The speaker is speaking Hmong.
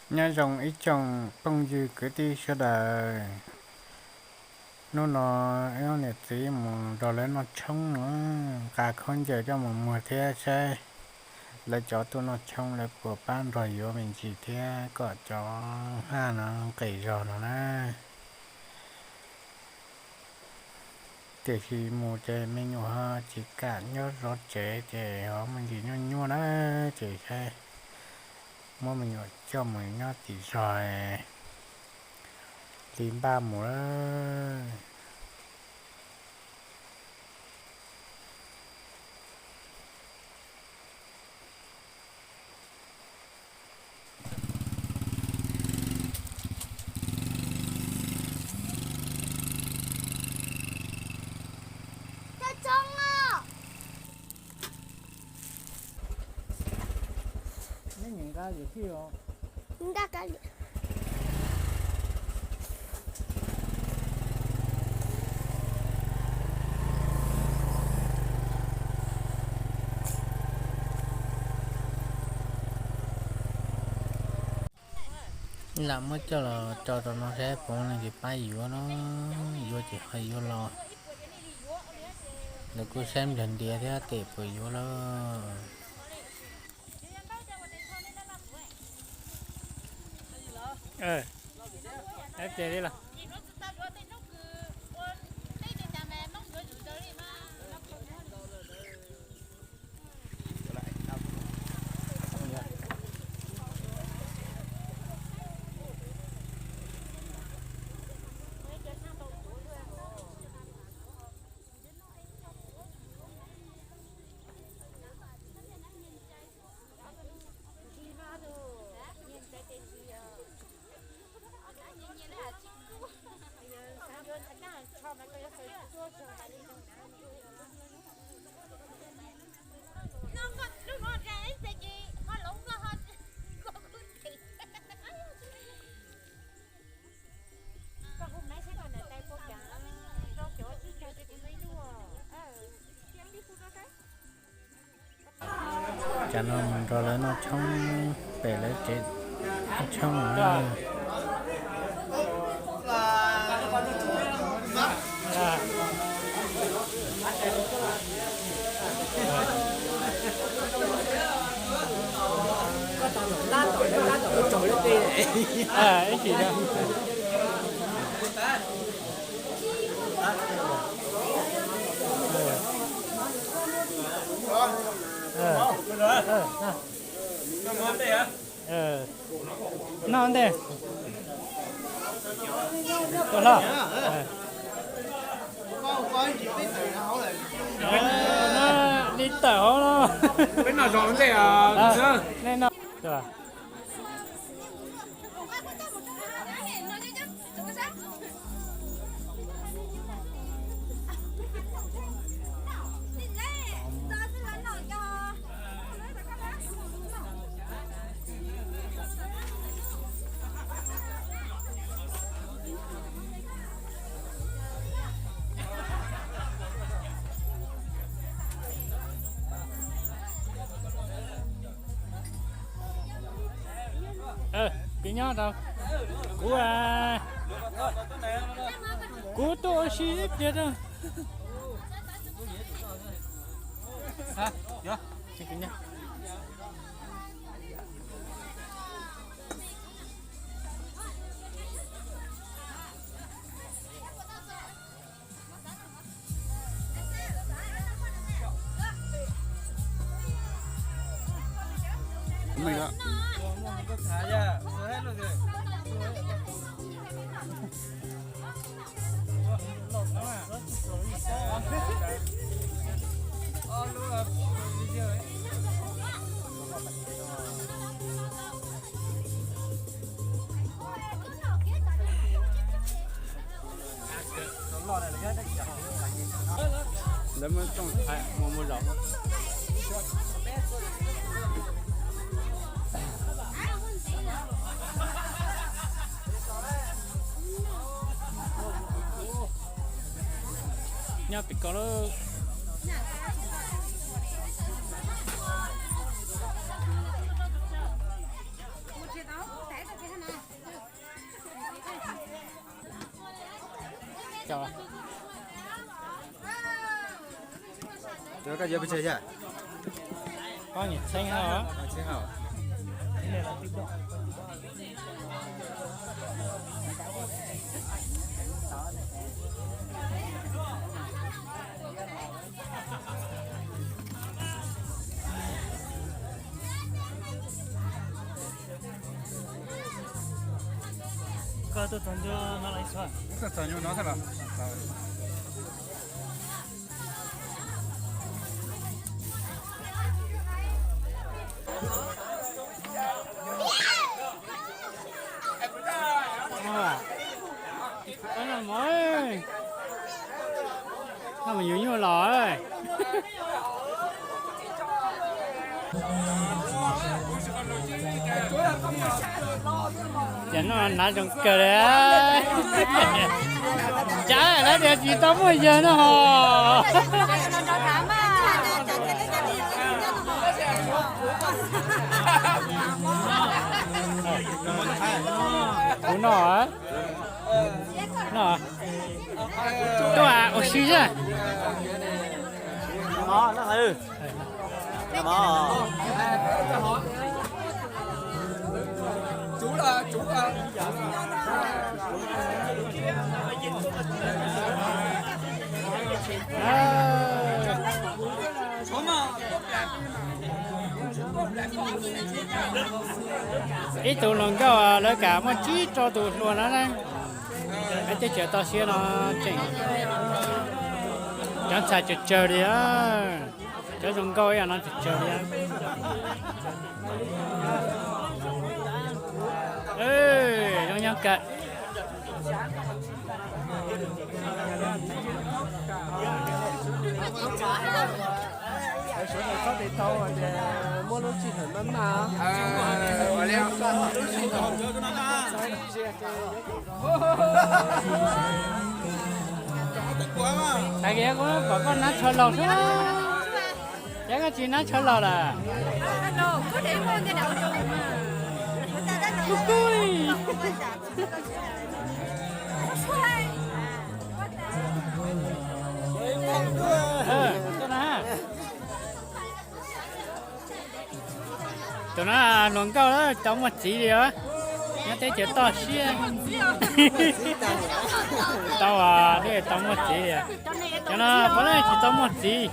Nyob zoo ib tsoom phooj ywg kwv tij sawv daws. Hnub no wb niam txiv mus nrog lawv noj tshoob no, nqa khaub ncaws coj mus muag thiab saib lawv cov tuaj noj tshoob lawv puas pab nrog yuav me ntsis thiab kom cov haj no nqis zog no na. Tiam sis mus ces me nyuam ho tsis kam nyob zov tsev ces ho me ntsis nyuaj nyuaj na, ces saib muab me nyuam coj mus nyob tim zos li npaj mus lawm. Lam muab coj los tso rau no saib puas muaj leej twg pab yuav no, yuav ces ho yuav los. Lawv kuj saib nplog ntias thiab tes puas yuav lawm. Tsam no mus nrog lawv noj tshoob pem lawv tsev noj tshoob na. Noj ntej. Tus hlob. Li tawm hauv no. Peb noj zoo ntej. Nej noj. Kws nyob rau kuv, kuv tuaj ua si ib pliag rau. Lawv muaj tsooj mus mus zaum. Nyob pem ko lawm. Koj yuav pes tsawg yog? Koj nyuam txheeb hauj. Koj tuaj txog ntua no los? Tuaj txog ntua no xwb los? Koj mus yuav nyuj los. Ces no hnav zoo kawg li. Cas lawv tias tsis tau muaj yawg no hos. Kuv no, no, tuaj ua si xwb. Ib tug hluas nkauj lawv kam muaj tsib rau tus hluas no na. Lawv teb chaws toj siab no tseem cov ntxhais tsawg tsawg li, cov zoo nkauj ib yam no tsawg tsawg li. Zoo nyob kawg. Suav daws txhob tes tau tias muab lub sij hawm maj maj. Hais kiag kuv pom koj hnav tsho laus xwb, cas koj tsis hnav tsho laus lawm? Kuj kuj. Tus no hluas nkauj tau muaj txiv li os. Nyob teb chaws toj siab. Tau, tau muaj txiv li. Cov no puav leej tsis tau muaj txiv.